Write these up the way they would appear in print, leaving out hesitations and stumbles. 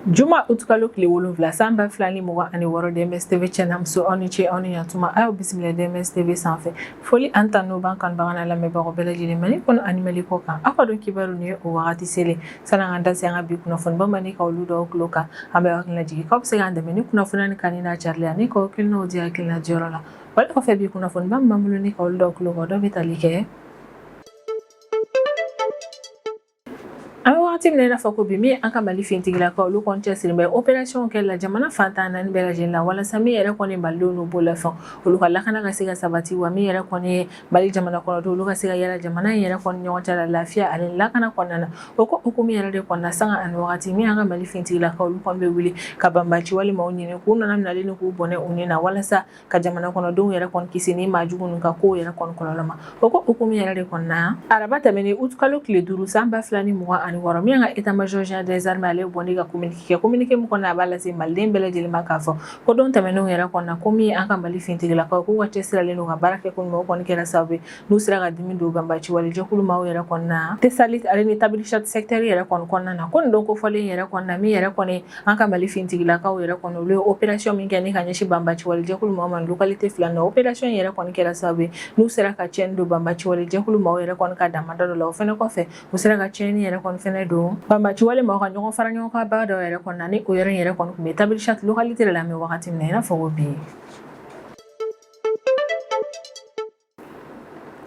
Juma utukalo tile 7 san 2026, DMS TV cɛ n'a muso, aw ni ce, aw ni ɲantuma. A y'aw bisimila DMS TV sanfɛ. Foli ani tanu b'an kanubaga n'a lamɛnbagaw bɛɛ lajɛlen, Mali kɔnɔ ani Mali kɔ kan. Aw ka don kibaru ni o wagati selen. Sani an ka da se an ka bi kunnafoniba ma ni ka olu dɔw tulo kan, an bɛ hakili lajigin k'aw bɛ se k'an dɛmɛ ni kunnafoniya ni kanu n'a carili ani k'aw hakilinaw di hakilina diyɔrɔ la. Wale kɔfɛ, bi kunnafoniba min b'an bolo ni ka olu dɔw tulo kan, o dɔ bɛ tali kɛ: An bɛ wagati min na i n'a fɔ ko bi, min an ka Mali finitigilakaw, olu kɔni cɛsiri bɛ opération kɛ la jamana fan 14 bɛɛ lajɛlen la, walasa min yɛrɛ kɔni Malidenw n'u bolofɛnw, olu ka lakana ka se ka sabati, wa min yɛrɛ kɔni ye Mali jamana kɔnɔdenw, olu ka se ka yala jamana in yɛrɛ kɔni ɲɔgɔn cɛ la lafiya ani lakana kɔnɔna na. O ko hukumu yɛrɛ de kɔnɔna, sanga ani wagati, min an ka Mali finitigilakaw, olu kɔni bɛ wuli ka banbaci walemaw ɲini k'u nana minɛli ni k'u bɔnɛ u ni na, walasa ka jamana kɔnɔdenw yɛrɛ kɔni kisi ni maa jugu ninnu ka kow yɛrɛ kɔni kɔlɔlɔ ma. O ko hukumu yɛrɛ de kɔnɔna, araba tɛmɛnen utukalo tile 5 san 2026, min ka état major général des armées, ale bɔ ni ka communiqué kɛ. Communiqué min kɔnɔ, a b'a lase Maliden bɛɛ lajɛlen ma k'a fɔ ko don tɛmɛnenw yɛrɛ kɔnɔna, ko min an ka Mali finitigilakaw k'u ka cɛsirilen don ka baara kɛ ko ɲuman, o kɔni kɛra sababu ye n'u sera ka dimi don banbaci wale jɛkulu maaw yɛrɛ kɔnɔna Tessalit ale ni Tabilishat secteur yɛrɛ kɔni kɔnɔna na. Ko nin don kofɔlen yɛrɛ kɔnɔna, min yɛrɛ kɔni an ka Mali finitigilakaw yɛrɛ kɔni, olu ye opération min kɛ ni ka ɲɛsin banbaci wale jɛkulu maaw ma localité fila na, opération yɛrɛ kɔni kɛra sababu ye n'u sera ka tiɲɛni don banbaci wale jɛkulu maaw yɛrɛ kɔni ka damada dɔ la. O fɛnɛ kɔfɛ, u sera ka tiɲɛni yɛrɛ kɔni fɛnɛ don banbaci wale maaw ka ɲɔgɔn fara ɲɔgɔn kan ba dɔw yɛrɛ kɔni na, ni o yɔrɔ in yɛrɛ kɔni tun bɛ Tabilishat localité de la. An bɛ wagati min na i n'a fɔ ko bi,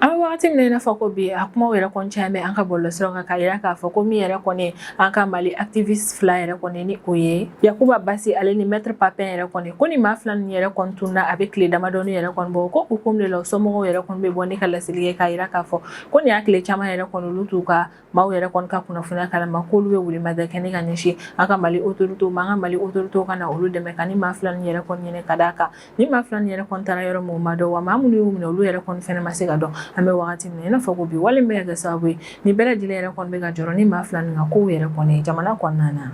an bɛ wagati min na i n'a fɔ ko bi, a kumaw yɛrɛ kɔni caya bɛ an ka bɔlɔlɔsiraw kan k'a yira k'a fɔ ko min yɛrɛ kɔni an ka Mali activiste fila yɛrɛ kɔni, ni o ye Yakuba Basi ale ni Maître Papin yɛrɛ kɔni, ko ni maa fila ninnu yɛrɛ kɔni tununa, a bɛ tile damadɔni yɛrɛ kɔni bɔ. Ko hukumu de la, somɔgɔw yɛrɛ kɔni bɛ bɔ ni ka laseli kɛ k'a yira k'a fɔ ko nin y'a tile caman yɛrɛ kɔni, olu t'u ka maaw yɛrɛ kɔni ka kunnafoniya kalama, k'olu bɛ welemada kɛ ni ka ɲɛsin an ka Mali autorités ma, an ka Mali autorités ka na olu dɛmɛ ka ni maa fila ninnu yɛrɛ kɔni ɲini, ka d'a kan ni maa fila ninnu yɛrɛ kɔni taara yɔrɔ min, o ma dɔn, wa maa minnu y'u minɛ, olu yɛrɛ kɔni fɛnɛ ma se ka dɔn. An bɛ wagati min na i n'a fɔ ko bi, wale min bɛ ka kɛ sababu ye ni bɛɛ lajɛlen yɛrɛ kɔni bɛ ka jɔrɔ ni maa fila ninnu ka kow yɛrɛ kɔni jamana kɔnɔna na.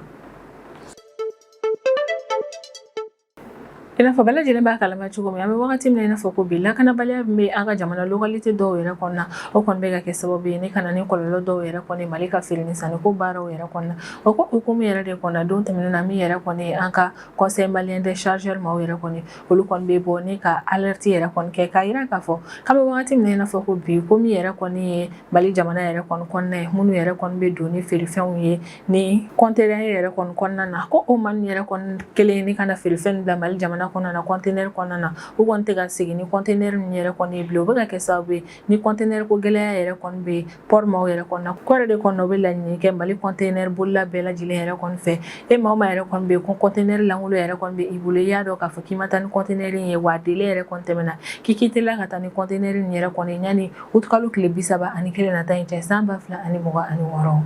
I n'a fɔ bɛɛ lajɛlen b'a kalama cogo min, an bɛ wagati min na i n'a fɔ ko bi, lakanabaliya min bɛ an ka jamana localité dɔw yɛrɛ kɔnɔna, o kɔni bɛ ka kɛ sababu ye ni ka na ni kɔlɔlɔ dɔw yɛrɛ kɔni Mali ka feere ni sanniko baaraw yɛrɛ kɔnɔna. O ko hukumu yɛrɛ de kɔnɔna, don tɛmɛnen na, min yɛrɛ kɔni an ka Conseil malien des chargeurs maaw yɛrɛ kɔni, olu kɔni bɛ bɔ ni ka alerte yɛrɛ kɔni kɛ k'a yira k'a fɔ k'an bɛ wagati min na i n'a fɔ ko bi, ko min yɛrɛ kɔni ye Mali jamana yɛrɛ kɔni kɔnɔna ye, minnu yɛrɛ kɔni bɛ don ni feerefɛnw ye ni conteneur yɛrɛ kɔni kɔnɔna na, ko o maa ninnu yɛrɛ kɔni kelen ni ka na feerefɛn bila Mali jamana kɔnɔna na conteneur kɔnɔna na, u kɔni tɛ ka segin ni conteneur ninnu yɛrɛ kɔni ye bilen. O bɛ ka kɛ sababu ye ni conteneur ko gɛlɛya yɛrɛ kɔni bɛ port maaw yɛrɛ kɔnɔna na. Ko yɛrɛ de kɔnɔna, u bɛ laɲini kɛ Mali conteneur bolila bɛɛ lajɛlen yɛrɛ kɔni fɛ, e maa o maa yɛrɛ kɔni bɛ yen ko conteneur lankolon yɛrɛ kɔni bɛ i bolo, i y'a dɔn k'a fɔ k'i ma taa ni conteneur in ye, wa délai yɛrɛ kɔni tɛmɛna, k'i k'i teliya ka taa ni conteneur in yɛrɛ kɔni yanni utukalo tile 31 nata in cɛ san 2026.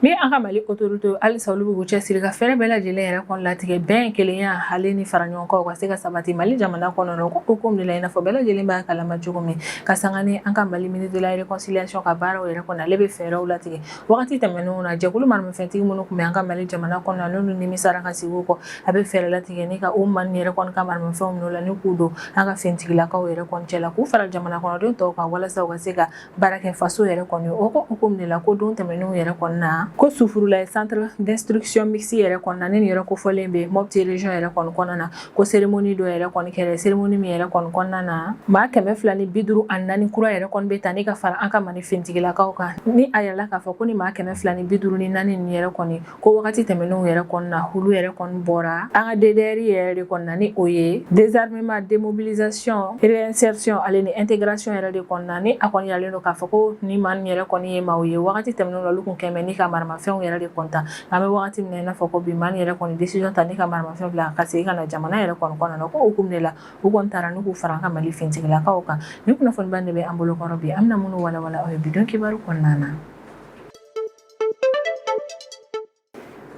Min an ka Mali autorité, halisa olu bɛ k'u cɛsiri ka fɛɛrɛ bɛɛ lajɛlen yɛrɛ kɔni latigɛ, bɛn, kelenya ale ni fara ɲɔgɔn kan, u ka se ka sabati Mali jamana kɔnɔ. Ko hukumu de la, i n'a fɔ bɛɛ lajɛlen b'a kalama cogo min, ka sanga ni an ka Mali ministre de la réconciliation ka baaraw yɛrɛ kɔnɔ, ale bɛ fɛɛrɛw latigɛ. Wagati tɛmɛnenw na, jɛkulu maramafɛntigi minnu tun bɛ an ka Mali jamana kɔnɔ, n'olu nimisara ka sigi u kɔ, a bɛ fɛɛrɛ latigɛ ni ka o maa ninnu yɛrɛ kɔni ka maramafɛnw minɛ u la ni k'u don an ka finitigilakaw yɛrɛ kɔni cɛla, k'u fara jamana kɔnɔden tɔw kan, walasa u ka se ka baara kɛ faso yɛrɛ kɔni. O ko hukumu de la, ko don tɛmɛnenw yɛrɛ kɔnɔna na, ko Sufurulaye centre d'instruction mixte yɛrɛ kɔnɔna, ni nin yɔrɔ kofɔlen bɛ Mopti région yɛrɛ kɔni kɔnɔna na, ko cérémonie dɔ yɛrɛ kɔni kɛra, cérémonie min yɛrɛ kɔni kɔnɔna na, maa 254 kura yɛrɛ kɔni bɛ ta ni ka fara an ka Mali finitigilakaw kan. Ni a yirala k'a fɔ ko ni maa 254 ninnu yɛrɛ kɔni, ko wagati tɛmɛnenw yɛrɛ kɔnɔna, olu yɛrɛ kɔni bɔra an ka DDR yɛrɛ de kɔnɔna, ni o ye désarmement, démobilisation, réinsertion ale ni intégration yɛrɛ de kɔnɔna. Ni a kɔni yiralen don k'a fɔ ko ni maa ninnu yɛrɛ kɔni ye maaw ye, wagati tɛmɛnenw na, olu kun kɛn bɛ ni ka maramafɛnw yɛrɛ de kɔni ta. An bɛ wagati min na i n'a fɔ ko bi, maa ninnu yɛrɛ kɔni décision ta ni ka maramafɛn bila ka segin ka na jamana yɛrɛ kɔni kɔnɔna na. Ko hukumu de la, u kɔni taara n'u k'u fara an ka Mali finitigilakaw kan. Nin kunnafoniba de bɛ an bolo kɔrɔ bi, an bɛna minnu walawala aw ye bi don kibaru kɔnɔna na.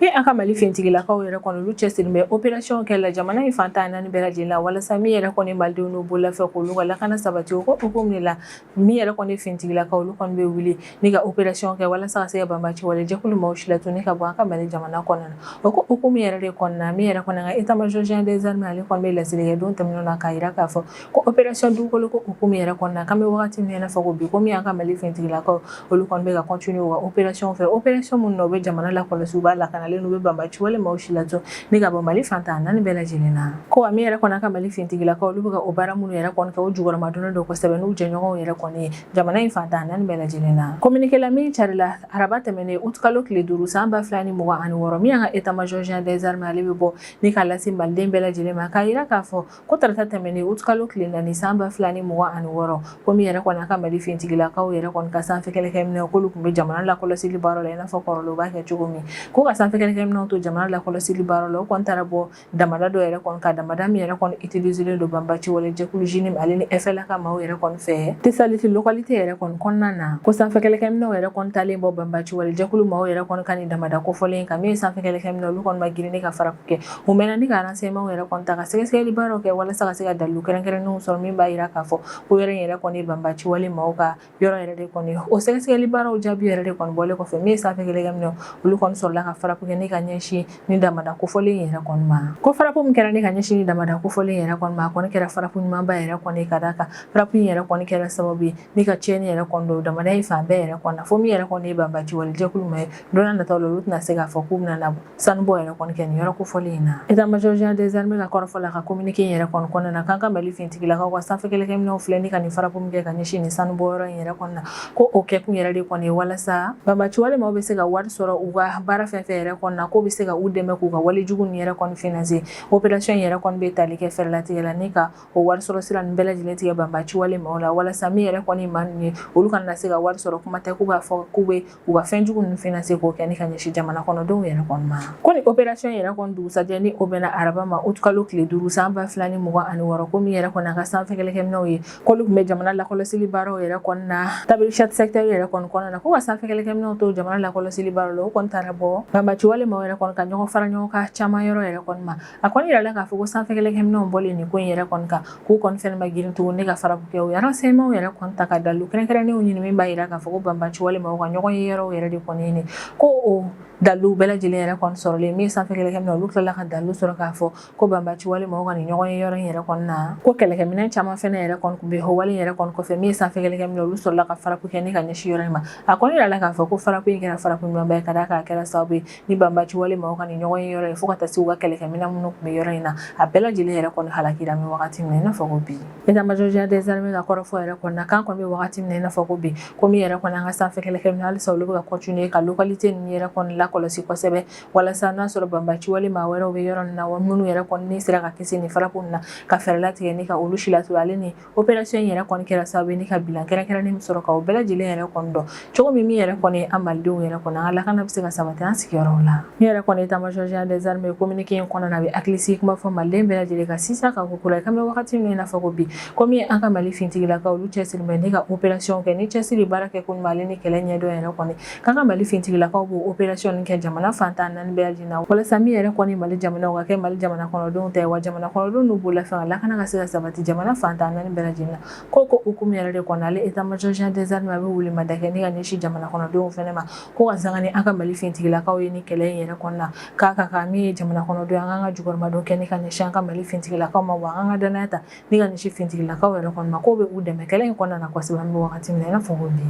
Ni an ka Mali finitigilakaw yɛrɛ kɔni, olu cɛsirilen bɛ opération kɛ la jamana in fan 14 bɛɛ lajɛlen la, walasa min yɛrɛ kɔni malidenw n'u bololafɛn k'olu ka lakana sabati. O ko hukumu de la, min yɛrɛ kɔni finitigilakaw, olu kɔni bɛ wuli ni ka opération kɛ walasa ka se ka banbaci wale jɛkulu maaw silatunu ka bɔ an ka Mali jamana kɔnɔna na. O ko hukumu yɛrɛ de kɔnɔna, min yɛrɛ kɔni ka état major général des armées, ale kɔni bɛ laseli kɛ don tɛmɛnenw na k'a jira k'a fɔ ko opération dugukolo ko hukumu yɛrɛ kɔnɔna, k'an bɛ wagati min na i n'a fɔ ko bi, ko min y'an ka Mali finitigilakaw, olu kɔni bɛ ka continuer u ka opération fɛ, opération minnu na u bɛ jamana lakɔlɔsi, u b'a lakanalen, u bɛ banbaci wale maaw silatunu ni ka bɔ Mali fan 14 bɛɛ lajɛlen na. Ko wa min yɛrɛ kɔni ka Mali finitigilakaw, olu bɛ ka o baara minnu yɛrɛ kɔni kɛ, o jukɔrɔmadonnen don kosɛbɛ n'u jɛɲɔgɔnw yɛrɛ kɔni ye jamana in fan 14 bɛɛ lajɛlen na. Communiqué la min carila araba tɛmɛnen, utikalo tile 5 san 2026, min y'an ka état major général des armées, ale bɛ bɔ ni k'a lase maliden bɛɛ lajɛlen ma k'a jira k'a fɔ ko tarata tɛmɛnen, utikalo tile 4 san 2026, ko min yɛrɛ kɔni a ka Mali finitigilakaw yɛrɛ kɔni ka sanfɛ kɛlɛkɛminɛw, k'olu tun bɛ jamana lakɔlɔsili baara la i n'a fɔ kɔrɔlen u b'a kɛ cogo min, ko ka sanfɛ kɛlɛkɛminɛw to jamana lakɔlɔsili baara la, o kɔni taara bɔ damada dɔ yɛrɛ kɔni ka damada min yɛrɛ kɔni utilisélen don banbaci wale jɛkulu JNIM ale ni FLA ka maaw yɛrɛ kɔni fɛ Tesaliti localité yɛrɛ kɔni kɔnɔna na. Ko sanfɛ kɛlɛkɛminɛw yɛrɛ kɔni taalen bɔ banbaci wale jɛkulu maaw yɛrɛ kɔni ka nin damada kofɔlen kan, min ye sanfɛ kɛlɛkɛminɛw, olu kɔni ma girin ni ka frappe kɛ. U mɛnna ni ka renseignement yɛrɛ kɔni ta ka sɛgɛsɛgɛli baaraw kɛ walasa ka se ka dalilu kɛrɛnkɛrɛnnenw sɔrɔ min b'a jira k'a fɔ ko yɔrɔ in yɛrɛ kɔni banbaci wale maaw ka yɔrɔ yɛrɛ de kɔni. O sɛgɛsɛgɛli baaraw jaabi yɛrɛ de kɔni bɔlen kɔfɛ, min ye sanfɛ kɛlɛkɛminɛw, olu kɔni sɔrɔla ka frappe kɛ ni ka ɲɛsin ni damada kofɔlen yɛrɛ kɔni ma. Ko frappe min kɛra ni ka ɲɛsin ni damada kofɔlen yɛrɛ kɔni ma, a kɔni kɛra frappe ɲumanba yɛrɛ kɔni, ka d'a kan frappe in yɛrɛ kɔni kɛra sababu ye ni ka tiɲɛni yɛrɛ kɔni don damada in fan bɛɛ yɛrɛ kɔni na, fo min yɛrɛ kɔni ye banbaci wale jɛkulu ma ye, don n'a nataw la olu tɛna se k'a fɔ k'u bɛna na sanubɔ yɛrɛ kɔni kɛ nin yɔrɔ kofɔlen in na. État-major général des armées ka kɔrɔfɔ la, ka communiqué in yɛrɛ kɔni kɔnɔna na, k'an ka Mali finitigilakaw ka sanfɛ kɛlɛkɛminɛnw filɛ ni ka nin frappe min kɛ ka ɲɛsin nin sanubɔ yɔrɔ in yɛrɛ kɔni na, ko o kɛkun yɛrɛ de kɔni ye walasa banbaci wale maaw bɛ se ka wari sɔrɔ u ka baara fɛn fɛn yɛrɛ kɔni na, k'o bɛ se ka u dɛmɛ k'u ka wale jugu nin yɛrɛ kɔni financer. Opération in yɛrɛ kɔni bɛ tali kɛ fɛɛrɛlatigɛ la ni ka o wari sɔrɔ sira nin bɛɛ lajɛlen tigɛ banbaci wale maaw la, walasa min yɛrɛ kɔni maa ninnu ye, olu kana na se ka wari sɔrɔ, kuma tɛ k'u b'a fɔ k'u bɛ u ka fɛn jugu ninnu financer k'o kɛ ni ka ɲɛsin jamana kɔnɔdenw yɛrɛ kɔni ma. Ko ni opération yɛrɛ kɔni dugusajɛ, ni o bɛnna araba ma, utikalo tile 5 san 2026, ko min yɛrɛ kɔni a ka sanfɛ kɛlɛkɛminɛnw ye, k'olu tun bɛ jamana lakɔlɔsili baaraw yɛrɛ kɔni na Taberchat secteur yɛrɛ kɔni kɔnɔna na, ko ka sanfɛ kɛlɛkɛminɛnw to jamana lakɔlɔsili baaraw la, o kɔni taara bɔ banbaci wale maaw yɛrɛ kɔni ka ɲɔgɔn fara ɲɔgɔn kan caman yɔrɔ yɛrɛ kɔni ma. A kɔni yirala k'a fɔ ko sanfɛ kɛlɛkɛminɛnw bɔlen nin ko in yɛrɛ kɔni kan, k'u kɔni fɛnɛ ma girin tugun ni ka frappe kɛ. U ye renseignement yɛrɛ kɔni ta ka dalilu kɛrɛnkɛrɛnnenw ɲini min b'a jira k'a fɔ ko banbaci wale maaw ka ɲɔgɔn ye yɔrɔw yɛrɛ de kɔni ye nin. Ko o dalilu bɛɛ lajɛlen yɛrɛ kɔni sɔrɔlen, min ye sanfɛ kɛlɛkɛminɛn, olu tilala ka dalilu sɔrɔ k'a fɔ ko banbaci wale maaw ka nin ɲɔgɔn ye yɔrɔ in yɛrɛ kɔni na, ko kɛlɛkɛminɛn caman fɛnɛ yɛrɛ kɔni tun bɛ o wale yɛrɛ kɔni kɔfɛ. Min ye sanfɛ kɛlɛkɛminɛn, olu sɔrɔla ka frappe kɛ ni ka ɲɛsin yɔrɔ in ma. A kɔni yirala k'a fɔ ko frappe in kɛra frappe ɲumanba ye, ka d'a kan a kɛra sababu ye ni banbaci wale maaw ka nin ɲɔgɔn ye yɔrɔ ye, fo ka taa se u ka kɛlɛkɛminɛn minnu tun bɛ yɔrɔ in na, a bɛɛ lajɛlen yɛrɛ kɔni halakira. Min wagati min na i n'a fɔ ko bi, état-major général des armées ka kɔrɔfɔ yɛrɛ kɔni na, k'an kɔni bɛ wagati min na i n'a fɔ ko bi, ko min yɛrɛ kɔni an ka sanfɛ kɛlɛkɛminɛn, halisa olu bɛ ka continuer ka localité ninnu yɛrɛ kɔni lakɔlɔsi kosɛbɛ, walasa n'a sɔrɔ banbaci wale maa wɛrɛw bɛ yɔrɔ nin na wa, minnu yɛrɛ kɔni ni sera ka kisi nin frappe ninnu na, ka fɛɛrɛ latigɛ ni ka olu si laturu. Ale ni opération in yɛrɛ kɔni kɛra sababu ye ni ka bilan kɛrɛnkɛrɛnnen min sɔrɔ ka o bɛɛ lajɛlen yɛrɛ kɔni dɔn cogo min, min yɛrɛ kɔni an malidenw yɛrɛ kɔni, an ka lakana bɛ se ka sabati an sigiyɔrɔw la. Min yɛrɛ kɔni état-major général des armées, communiqué in kɔnɔna na, a bɛ hakilisigi kuma fɔ maliden bɛɛ lajɛlen ka sisan ka ko kura k'an bɛ wagati min na i n'a fɔ ko bi, ko min an ka Mali finitigilakaw, olu cɛsiri bɛ ni ka opération kɛ ni cɛsiri baara kɛ ko ɲuman, ale ni kɛlɛ ɲɛdɔn yɛrɛ kɔni, k'an ka Mali finitigilakaw b'o opération nin kɛ jamana fan 14 bɛɛ lajɛlen na, walasa min yɛrɛ kɔni Mali jamana ka kɛ Mali jamana kɔnɔdenw ta ye, wa jamana kɔnɔdenw n'u bololafɛn ka lakana ka se ka sabati jamana fan 14 bɛɛ lajɛlen na. Ko hukumu yɛrɛ de kɔnɔ, ale état-major général des armées, a bɛ welemada kɛ ni ka ɲɛsin jamana kɔnɔdenw fɛnɛ ma, ko ka sanga ni an ka Mali finitigilakaw ye ni kɛlɛ in yɛrɛ kɔnɔna na, k'a ka kan min ye jamana kɔnɔdenw, an k'an ka jukɔrɔmadon kɛ ni ka ɲɛsin an ka Mali finitigilakaw ma, wa an ka danaya ta ni ka ɲɛsin finitigilakaw yɛrɛ kɔni ma, k'o bɛ u dɛmɛ kɛlɛ in kɔnɔna na kosɛbɛ. An bɛ wagati min na i n'a fɔ ko bi,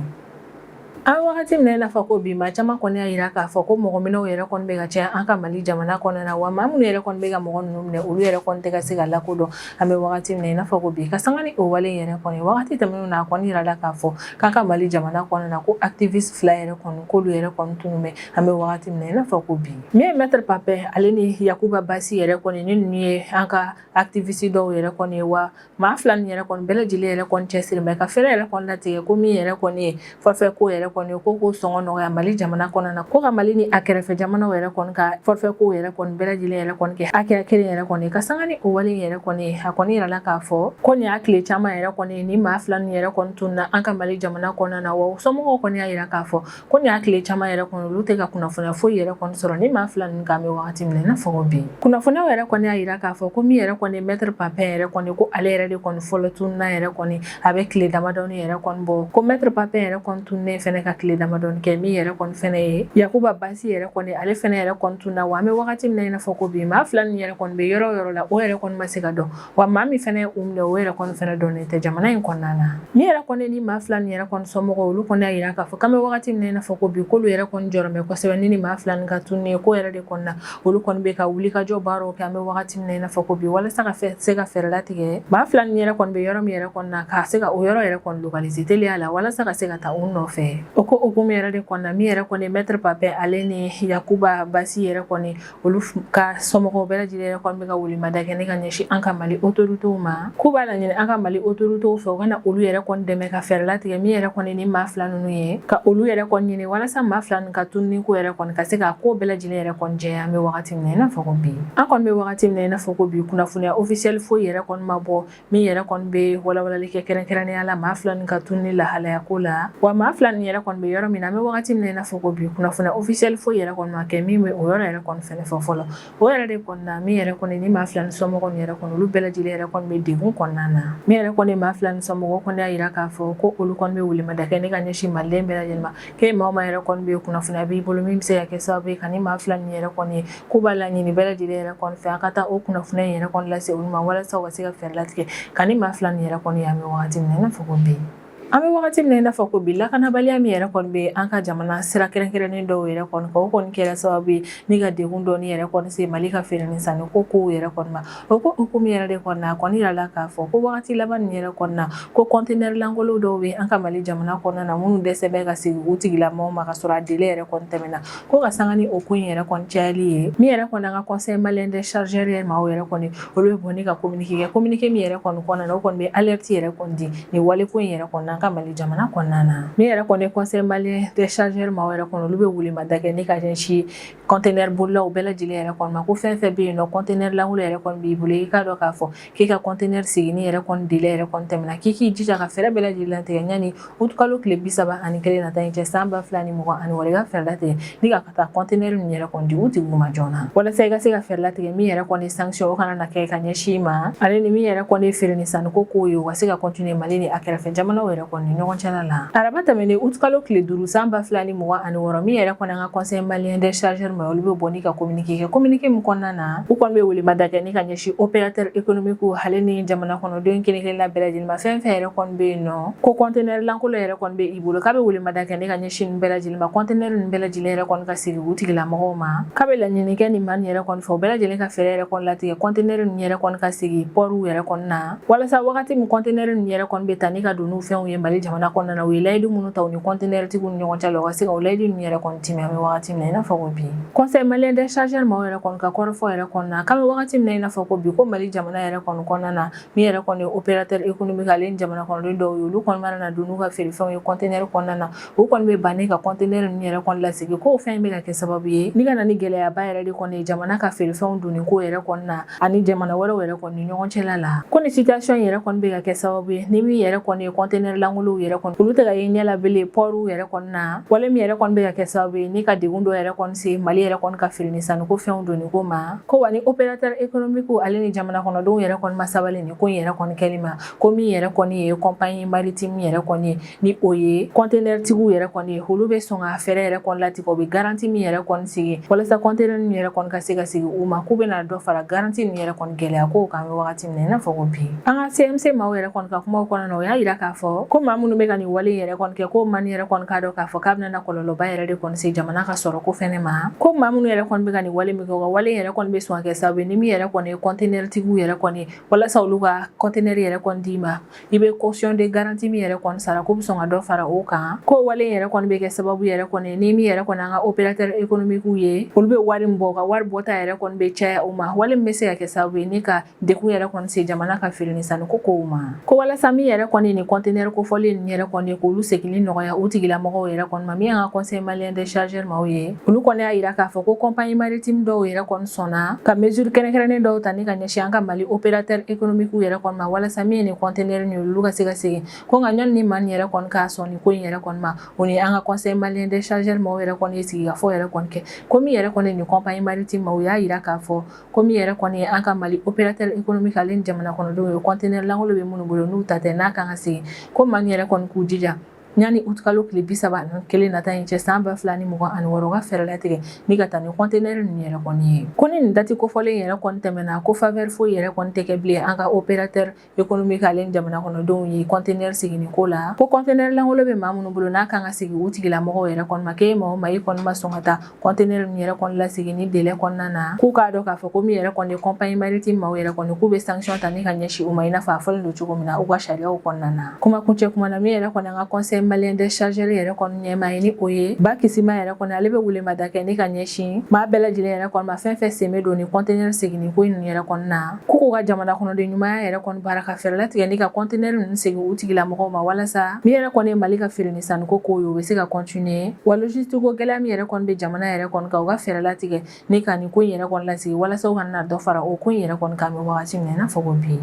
an bɛ wagati min na i n'a fɔ ko bi, maa caman kɔni y'a jira k'a fɔ ko mɔgɔ minɛw yɛrɛ kɔni bɛ ka caya an ka Mali jamana kɔnɔna na, wa maa minnu yɛrɛ kɔni bɛ ka mɔgɔ ninnu minɛ, olu yɛrɛ kɔni tɛ ka se ka lakodɔn. An bɛ wagati min na i n'a fɔ ko bi, ka sanga ni o wale yɛrɛ kɔni, wagati tɛmɛnenw na, a kɔni yirala k'a fɔ k'an ka Mali jamana kɔnɔna na, ko activiste fila yɛrɛ kɔni, k'olu yɛrɛ kɔni tunun bɛ. An bɛ wagati min na i n'a fɔ ko bi, min ye Maître Papin ale ni Yakuba Basi yɛrɛ kɔni, ni ninnu ye an ka activiste dɔw yɛrɛ kɔni ye, wa maa fila nin yɛrɛ kɔni bɛɛ lajɛlen yɛrɛ kɔni cɛsiri bɛ ka fɛɛrɛ yɛrɛ kɔni latigɛ ko min yɛrɛ kɔni ye forfait ko yɛrɛ yɛrɛ kɔni ko k'o sɔngɔ nɔgɔya Mali jamana kɔnɔna na, ko ka Mali ni a kɛrɛfɛ jamanaw yɛrɛ kɔni ka forfait ko yɛrɛ kɔni bɛɛ lajɛlen yɛrɛ kɔni kɛ hakɛya kelen yɛrɛ kɔni ka sanga ni o wale yɛrɛ kɔni. A kɔni yirala k'a fɔ ko nin y'a tile caman yɛrɛ kɔni ni maa fila ninnu yɛrɛ kɔni tununna an ka Mali jamana kɔnɔna na. Wa somɔgɔw kɔni y'a yira k'a fɔ ko nin y'a tile caman yɛrɛ kɔni, olu tɛ ka kunnafoniya foyi yɛrɛ kɔni sɔrɔ ni maa fila ninnu kan bɛ wagati min na i n'a fɔ ko bi. Kunnafoniyaw yɛrɛ kɔni y'a yira k'a fɔ ko min yɛrɛ kɔni maître Papin yɛrɛ kɔni, ko ale yɛrɛ de kɔni fɔlɔ tununna yɛrɛ kɔni, a bɛ tile damadɔni yɛrɛ kɔni bɔ. Ko maître Papin yɛrɛ kɔni tununnen fɛnɛ ka tile damadɔni kɛ, min yɛrɛ kɔni fɛnɛ ye Yakuba Basi yɛrɛ kɔni, ale fɛnɛ yɛrɛ kɔni tununna. Wa an bɛ wagati min na i n'a fɔ ko bi, maa fila ninnu yɛrɛ kɔni bɛ yɔrɔ o yɔrɔ la, o yɛrɛ kɔni ma se ka dɔn. Wa maa min fɛnɛ ye u minɛ, o yɛrɛ kɔni fɛnɛ dɔnnen tɛ jamana in kɔnɔna na. Min yɛrɛ kɔni ni maa fila nin yɛrɛ kɔni somɔgɔw, olu kɔni y'a yira k'a fɔ k'an bɛ wagati min na i n'a fɔ ko bi, k'olu yɛrɛ kɔni jɔrɔ bɛ kosɛbɛ ni maa fila nin ka tununi ko yɛrɛ de kɔnɔna. Olu kɔni bɛ ka wulikajɔ baaraw kɛ an bɛ wagati min na i n'a fɔ ko bi, walasa ka se ka fɛɛrɛ latigɛ maa fila nin yɛrɛ kɔni bɛ yɔrɔ min yɛrɛ kɔni na, ka se ka o yɔrɔ yɛrɛ kɔni localiser teliya la, walasa ka se ka taa u nɔfɛ. O ko hukumu yɛrɛ de kɔnɔna, min yɛrɛ kɔni maître Papin ale ni Yakuba Basi yɛrɛ kɔni, olu ka somɔgɔw bɛɛ lajɛlen yɛrɛ kɔni bɛ ka welemada kɛ ne ka ɲɛsin an ka Mali autorités ma, k'u b'a laɲini an ka Mali autorités fɛ, u ka na olu yɛrɛ kɔni dɛmɛ ka fɛɛrɛ latigɛ min yɛrɛ kɔni ni maa fila ninnu ye, ka olu yɛrɛ kɔni ɲini, walasa maa fila ninnu ka tununi ko yɛrɛ kɔni ka se ka ko bɛɛ lajɛlen yɛrɛ kɔni jɛya. An bɛ wagati min na i n'a fɔ ko bi, an kɔni bɛ wagati min na i n'a fɔ ko bi, kunnafoniya officiel foyi yɛrɛ kɔni ma bɔ min yɛrɛ kɔni bɛ walawalali kɛ kɛrɛnkɛrɛnnenya la maa fila ninnu ka tununi lahalaya ko la. Wa maa fila ninnu yɛrɛ kɔni bɛ yɔrɔ min na, an bɛ wagati min na i n'a fɔ ko bi, kunnafoniya officiel foyi yɛrɛ kɔni ma kɛ min bɛ o yɔrɔ yɛrɛ kɔni fɛnɛ fɔ fɔlɔ. O yɛrɛ de kɔni na, min yɛrɛ kɔni ni maa fila ni somɔgɔw yɛrɛ kɔni, olu bɛɛ lajɛlen yɛrɛ kɔni bɛ degun kɔnɔna na. Min yɛrɛ kɔni maa fila ni somɔgɔw kɔni y'a yira k'a fɔ ko olu kɔni bɛ welemada kɛ ne ka ɲɛsin maliden bɛɛ lajɛlen ma, k'e maa o maa yɛrɛ kɔni bɛ kunnafoniya b'i bolo min bɛ se ka kɛ sababu ye ka ni maa fila nin yɛrɛ kɔni ye, k'u b'a laɲini bɛɛ lajɛlen yɛrɛ kɔni fɛ, a ka taa o kunnafoniya in yɛrɛ kɔni lase olu ma, walasa u ka se ka fɛɛrɛ latigɛ ka ni maa fila nin yɛrɛ kɔni ye. An bɛ wagati min na i n'a fɔ ko bi, an bɛ wagati min na i n'a fɔ ko bi, lakanabaliya min yɛrɛ kɔni bɛ an ka jamana sira kɛrɛnkɛrɛnnen dɔw yɛrɛ kɔni kan, o kɔni kɛra sababu ye ni ka degun dɔɔni yɛrɛ kɔni se Mali ka feere ni sanni ko kow yɛrɛ kɔni ma. O ko hukumu yɛrɛ de kɔnɔna, a kɔni yirala k'a fɔ ko wagati laban nin yɛrɛ kɔnɔna, ko conteneur lankolon dɔw bɛ an ka Mali jamana kɔnɔna na minnu dɛsɛ bɛ ka segin u tigilamɔgɔw ma ka sɔrɔ a délai yɛrɛ kɔni tɛmɛna. Ko ka sanga ni o ko in yɛrɛ kɔni cayali ye, min yɛrɛ kɔni an ka Conseil malien des chargeurs yɛrɛ maaw yɛrɛ kɔni, olu bɛ bɔ ni ka communiqué kɛ, communiqué min yɛrɛ kɔni kɔnɔna na, o kɔni bɛ alerte yɛrɛ kɔni di nin wale ko in yɛrɛ kɔni an ka Mali jamana kɔnɔna na. Min yɛrɛ kɔni Conseil malien des chargeurs maaw yɛrɛ kɔni, olu bɛ welemada kɛ ni ka ɲɛsin conteneur bolilaw bɛɛ lajɛlen yɛrɛ kɔni ma, ko fɛn fɛn bɛ yen nɔ, conteneur lankolon yɛrɛ kɔni b'i bolo, i k'a dɔn k'a fɔ k'i ka conteneur seginni yɛrɛ kɔni délai yɛrɛ kɔni tɛmɛna, k'i k'i jija ka fɛɛrɛ bɛɛ lajɛlen latigɛ yanni utikalo tile 31 nata in cɛ san 2026, i ka fɛɛrɛ latigɛ ni ka taa conteneur ninnu yɛrɛ kɔni di u tigiw ma joona, walasa i ka se ka fɛɛrɛ latigɛ min yɛrɛ kɔni sanction o kana na kɛ ka ɲɛsin i ma, ale ni min yɛrɛ kɔni feere ni sanni ko kow ye, u ka se ka continuer Mali ni a kɛrɛfɛ jamanaw yɛrɛ kɔni ni ɲɔgɔn cɛla la. Araba tɛmɛnen utikalo tile 5 san 2026, min yɛrɛ kɔni an ka Conseil malien des chargeurs ma, olu bɛ bɔ ni ka communiqué kɛ, communiqué min kɔnɔna na, u kɔni bɛ welemada kɛ ni ka ɲɛsin opérateur économique ale ni jamana kɔnɔden kelen kelenna bɛɛ lajɛlen ma, fɛn fɛn yɛrɛ kɔni bɛ yen nɔ ko conteneur lankolon yɛrɛ kɔni bɛ i bolo, k'a bɛ welemada kɛ ne ka ɲɛsin nin bɛɛ lajɛlen ma, conteneur ninnu bɛɛ lajɛlen yɛrɛ kɔni ka segin u tigilamɔgɔw ma. K'a bɛ laɲini kɛ nin maa nin yɛrɛ kɔni fɛ, u bɛɛ lajɛlen ka fɛɛrɛ yɛrɛ kɔni latigɛ conteneur ninnu yɛrɛ kɔni ka segin portw yɛrɛ kɔni na, walasa wagati min conteneur ninnu yɛrɛ kɔni bɛ ta ni ka don n'u fɛnw ye Mali jamana kɔnɔna na, u ye layidu minnu ta u ni conteneur tigiw ni ɲɔgɔn cɛ la, u ka se ka o layidu ninnu yɛrɛ kɔni timɛ. An bɛ wagati min na i n'a fɔ ko bi, Conseil malien des chargeurs maaw yɛrɛ kɔni ka kɔrɔfɔ yɛrɛ kɔnɔna na, k'an bɛ wagati min na i n'a fɔ ko bi, ko Mali jamana yɛrɛ kɔni kɔnɔna na, min yɛrɛ kɔni ye opérateur économique ale ni jamana kɔnɔden dɔw ye, olu kɔni mana na don n'u ka feerefɛnw ye conteneur kɔnɔna na, u kɔni bɛ ban ka conteneur ninnu yɛrɛ kɔni lasegin, k'o fɛn in bɛ ka kɛ sababu ye ni ka na ni gɛlɛyaba yɛrɛ de kɔni ye jamana ka feerefɛnw donni ko yɛrɛ kɔni na ani jamana wɛrɛw yɛrɛ kɔni ni ɲɔgɔn cɛla la. Ko ni situation yɛrɛ kɔni bɛ ka kɛ sababu ye ni min yɛrɛ kɔni ye conteneur lankolonw yɛrɛ kɔni, olu tɛ ka ye ɲɛ la bilen portw yɛrɛ kɔni na, wale min yɛrɛ kɔni bɛ ka kɛ sababu ye ni ka degun dɔ yɛrɛ kɔni se Mali yɛrɛ kɔni ka feere ni sanniko fɛnw donni ko ma. Ko wa ni opérateur économique ale ni jamana kɔnɔdenw yɛrɛ kɔni ma sabali nin ko in yɛrɛ kɔni kɛli ma, ko min yɛrɛ kɔni ye compagnie maritime yɛrɛ kɔni ye, ni o ye conteneur tigiw yɛrɛ kɔni ye, olu bɛ sɔn ka fɛɛrɛ yɛrɛ kɔni latigɛ, u bɛ garantie min yɛrɛ kɔni sigi walasa conteneur ninnu yɛrɛ kɔni ka se ka segin u ma, k'u bɛna dɔ fara garantie ninnu yɛrɛ kɔni gɛlɛya kow kan. An bɛ wagati min na i n'a fɔ ko bi, an ka CMC maaw yɛrɛ kɔni ka kumaw kɔnɔna na, o y'a yira k'a fɔ ko maa minnu bɛ ka nin wale yɛrɛ kɔni kɛ, ko maa yɛrɛ kɔni k'a dɔn k'a fɔ k'a bɛna na kɔlɔlɔba yɛrɛ de kɔni se jamana ka sɔrɔ ko fɛnɛ ma. Ko maa minnu yɛrɛ kɔni bɛ ka nin wale min kɛ, u ka wale yɛrɛ kɔni bɛ sɔn ka kɛ sababu ye ni min yɛrɛ kɔni ye conteneur tigiw yɛrɛ kɔni, walasa olu ka conteneur yɛrɛ kɔni d'i ma, i bɛ caution de garantie min yɛrɛ kɔni sara, k'u bɛ sɔn ka dɔ fara o kan. Ko wale yɛrɛ kɔni bɛ kɛ sababu yɛrɛ kɔni ni min yɛrɛ kɔni an ka opérateur économique ye, olu bɛ wari min bɔ, u ka wari bɔta yɛrɛ kɔni bɛ caya u ma, wale min bɛ se ka kɛ sababu ye ni ka degun yɛrɛ kɔni se jamana ka feere ni sanni ko kow ma. Ko walasa min yɛrɛ kɔni ni conteneur ko kofɔlen ninnu yɛrɛ kɔni ye k'olu seginni nɔgɔya u tigilamɔgɔw yɛrɛ kɔni ma. Min y'an ka Conseil malien des chargeurs maaw ye, olu kɔni y'a yira k'a fɔ ko compagnie maritime dɔw yɛrɛ kɔni sɔnna ka mesure kɛrɛnkɛrɛnnen dɔw ta ni ka ɲɛsin an ka Mali opérateur économique yɛrɛ kɔni ma, walasa min ye nin conteneur nin olu ka se ka segin. Ko nka ɲɔni ni maa nin yɛrɛ kɔni k'a sɔn nin ko in yɛrɛ kɔni ma, o ni an ka Conseil malien des chargeurs maaw yɛrɛ kɔni ye sigikafɔ yɛrɛ kɔni kɛ. Ko min yɛrɛ kɔni nin compagnie maritime maaw y'a yira k'a fɔ ko min yɛrɛ kɔni ye an ka Mali opérateur économique ale ni jamana kɔnɔdenw ye, conteneur lankolon bɛ minnu bolo n'u ta tɛ, n'a kan ka segin, ko maa nin yɛrɛ kɔni k'u jija yanni utikalo tile 31 nata in cɛ san 2026, ka fɛɛrɛ latigɛ ni ka taa ni conteneur ninnu yɛrɛ kɔni ye. Ko ni nin date kofɔlen yɛrɛ kɔni tɛmɛna, ko faveur foyi yɛrɛ kɔni tɛ kɛ bilen an ka opérateur économique ale ni jamana kɔnɔdenw ye conteneur seginni ko la. Ko conteneur lankolon bɛ maa minnu bolo n'a kan ka segin u tigilamɔgɔw yɛrɛ kɔni ma, k'e maa o maa i kɔni ma sɔn ka taa conteneur ninnu yɛrɛ kɔni lasegin ni délai kɔnɔna na, k'u k'a dɔn k'a fɔ ko min yɛrɛ kɔni ye compagnie maritime maaw yɛrɛ kɔni, k'u bɛ sanction ta ni ka ɲɛsin u ma, i n'a fɔ a fɔlen don cogo min na u ka sariyaw kɔnɔna na. Kuma kuncɛ kuma na, min yɛrɛ kɔni an ka Conseil malien des chargeurs yɛrɛ kɔni ɲɛmaa ye, ni o ye Ba Kisima yɛrɛ kɔni, ale bɛ welemada kɛ ni ka ɲɛsin maa bɛɛ lajɛlen yɛrɛ kɔni ma, fɛn fɛn sen bɛ don ni conteneur seginni ko ninnu yɛrɛ kɔni na, k'u k'u ka jamana kɔnɔden ɲumanya yɛrɛ kɔni baara ka fɛɛrɛ latigɛ ni ka conteneur ninnu segin u tigilamɔgɔw ma, walasa min yɛrɛ kɔni ye Mali ka feere ni sanniko ko ye, o bɛ se ka continuer wa logistique ko gɛlɛya min yɛrɛ kɔni bɛ jamana yɛrɛ kɔni kan, u ka fɛɛrɛ latigɛ ni ka nin ko in yɛrɛ kɔni lasigi, walasa u kana na dɔ fara o ko in yɛrɛ kɔni kan bɛ wagati min na i n'a fɔ ko bi.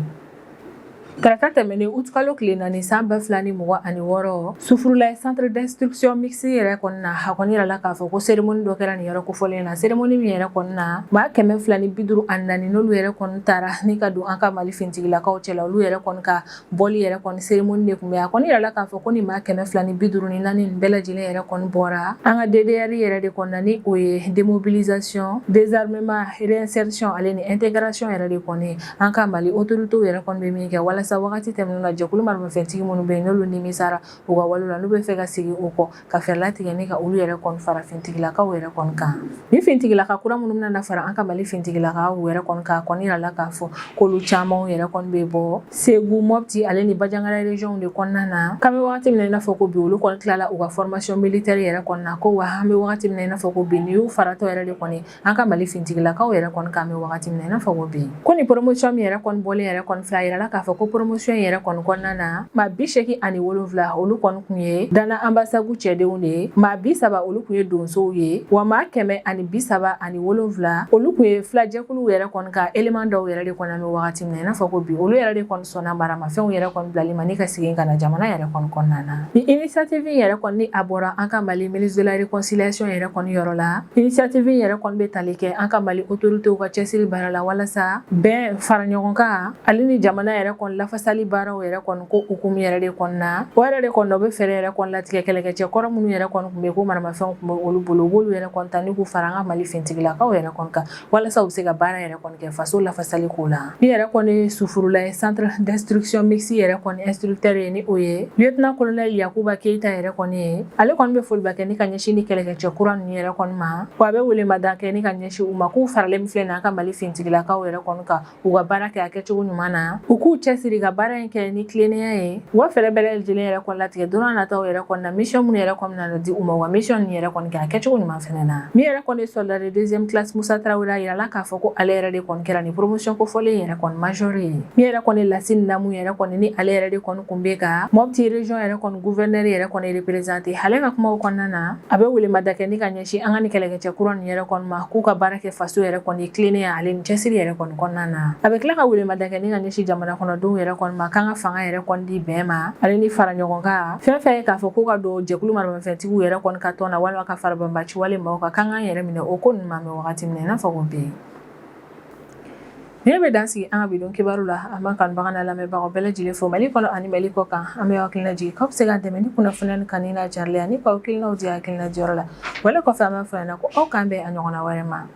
Tarata tɛmɛnen utikalo tile 4 san 2026, Sufurulaye centre d'instruction mixte yɛrɛ kɔni na, a kɔni yirala k'a fɔ ko cérémonie dɔ kɛra nin yɔrɔ kofɔlen na. Cérémonie min yɛrɛ kɔni na, maa 254 n'olu yɛrɛ kɔni taara ni ka don an ka Mali finitigilakaw cɛla, olu yɛrɛ kɔni ka bɔli yɛrɛ kɔni cérémonie de tun bɛ. A kɔni yirala k'a fɔ ko nin maa 254 nin bɛɛ lajɛlen yɛrɛ kɔni bɔra an ka DDR yɛrɛ de kɔni na, ni o ye démobilisation, désarmement, réinsertion ale ni intégration yɛrɛ de kɔni an ka Mali autorités yɛrɛ kɔni bɛ min kɛ walasa wagati tɛmɛnen na, jɛkulu maramafɛntigi minnu bɛ yen n'olu nimisara u ka wale la, n'u bɛ fɛ ka segin u kɔ, ka fɛɛrɛ latigɛ ni ka olu yɛrɛ kɔni fara finitigilakaw yɛrɛ kɔni kan. Ni finitigilaka kura minnu bɛna fara an ka Mali finitigilakaw yɛrɛ kɔni kan, a kɔni yirala k'a fɔ k'olu caman yɛrɛ kɔni bɛ bɔ Segu, Mopti ale ni Bandiagara région de kɔnɔna na. K'an bɛ wagati min na i n'a fɔ ko bi, olu kɔni tilala u ka formation militaire yɛrɛ kɔni na. Ko wa an bɛ wagati min na i n'a fɔ ko bi, nin y'u faratɔ yɛrɛ de kɔni an ka Mali finitigilakaw yɛrɛ kɔni kan bɛ wagati min na i n'a fɔ ko bi. Ko ni promotion min yɛrɛ kɔni bɔlen yɛrɛ kɔni filɛ, a yirala k'a fɔ ko promotion yɛrɛ kɔni kɔnɔna na, maa 87 olu kɔni kun ye Dana Ambasagu cɛdenw de ye, maa 30 olu kun ye donsow ye, wa maa 137 olu kun ye filajɛkuluw yɛrɛ kɔni ka élément dɔw yɛrɛ de kɔni an bɛ wagati min na i n'a fɔ ko bi, olu yɛrɛ de kɔni sɔnna maramafɛnw yɛrɛ kɔni bilali ma ni ka segin ka na jamana yɛrɛ kɔni kɔnɔna na. Ni initiative yɛrɛ kɔni ni a bɔra an ka Mali ministre de la réconciliation yɛrɛ kɔni yɔrɔ la, initiative yɛrɛ kɔni bɛ tali kɛ an ka Mali autorités ka cɛsiri baara la, walasa bɛn, fara ɲɔgɔn kan ale ni jamana yɛrɛ kɔni lafasali baaraw yɛrɛ kɔni ko hukumu yɛrɛ de kɔni na. O yɛrɛ de kɔni na, u bɛ fɛɛrɛ yɛrɛ kɔni latigɛ kɛlɛkɛcɛ kɔrɔ minnu yɛrɛ kɔni tun bɛ ko maramafɛnw tun bɛ olu bolo, u b'olu yɛrɛ kɔni ta ni k'u fara an ka Mali finitigilakaw yɛrɛ kɔni kan, walasa u bɛ se ka baara yɛrɛ kɔni kɛ faso lafasali ko la. Min yɛrɛ kɔni Sufurulaye centre d'instruction mixte yɛrɛ kɔni instructeur ye, ni o ye lieutenant colonel Yakuba Keyita yɛrɛ kɔni ye, ale kɔni bɛ foliba kɛ ni ka ɲɛsin ni kɛlɛkɛcɛ kura ninnu yɛrɛ kɔni ma. Wa a bɛ welemada kɛ ni ka ɲɛsin u ma, k'u faralen min filɛ nin an ka Mali finitigilakaw yɛrɛ kɔni kan, u ka baara kɛ a kɛcogo ɲuman na, u k'u cɛsiri ka baara in kɛ ni tilennenya ye, u ka fɛɛrɛ bɛɛ lajɛlen yɛrɛ kɔni latigɛ don nataw yɛrɛ kɔni na, mission minnu yɛrɛ kɔni nana di u ma, u ka mission ninnu yɛrɛ kɔni kɛ a kɛcogo ɲuman fɛnɛ na. Min yɛrɛ kɔni ye soldat de deuxième classe Musa Tarawele, a yirala k'a fɔ ko ale yɛrɛ de kɔni kɛra ni promotion kofɔlen yɛrɛ kɔni major ye. Min yɛrɛ kɔni Lasine Namu yɛrɛ kɔni, ni ale yɛrɛ de kɔni kun bɛ ka Mopti région yɛrɛ kɔni gouverneur yɛrɛ kɔni représenté, ale ka kumaw kɔnɔna na, a bɛ welemada kɛ ni ka ɲɛsin an ka ni kɛlɛkɛcɛ kura ninnu yɛrɛ kɔni ma, k'u ka baara kɛ faso yɛrɛ kɔni tilennenya ale ni cɛsiri yɛrɛ kɔni kɔnɔna na. A bɛ tila ka welemada kɛ ni ka ɲɛsin jamana kɔnɔdenw yɛrɛ kɔni ma, k'an ka fanga yɛrɛ kɔni di bɛn ma ale ni fara ɲɔgɔn kan, fɛn fɛn ye k'a fɔ ko ka don jɛkulu maramafɛntigiw yɛrɛ kɔni ka tɔn na, walima ka fara banbaci wale maaw kan, k'an k'an yɛrɛ minɛ o ko ninnu ma bɛ wagati min na i n'a fɔ ko bi. Nin bɛ dan sigi an ka bi don kibaru la. An b'an kanubaga n'a lamɛnbagaw bɛɛ lajɛlen fo Mali kɔnɔ ani Mali kɔ kan. An bɛ hakilina jigin k'aw bɛ se k'an dɛmɛ ni kunnafoniya ni kanu n'a carili ani k'aw hakilinaw di hakilina diyɔrɔ la. Wale kɔfɛ, an b'a fɔ ɲɛna ko aw k'an bɛn a ɲɔgɔnna wɛrɛ ma.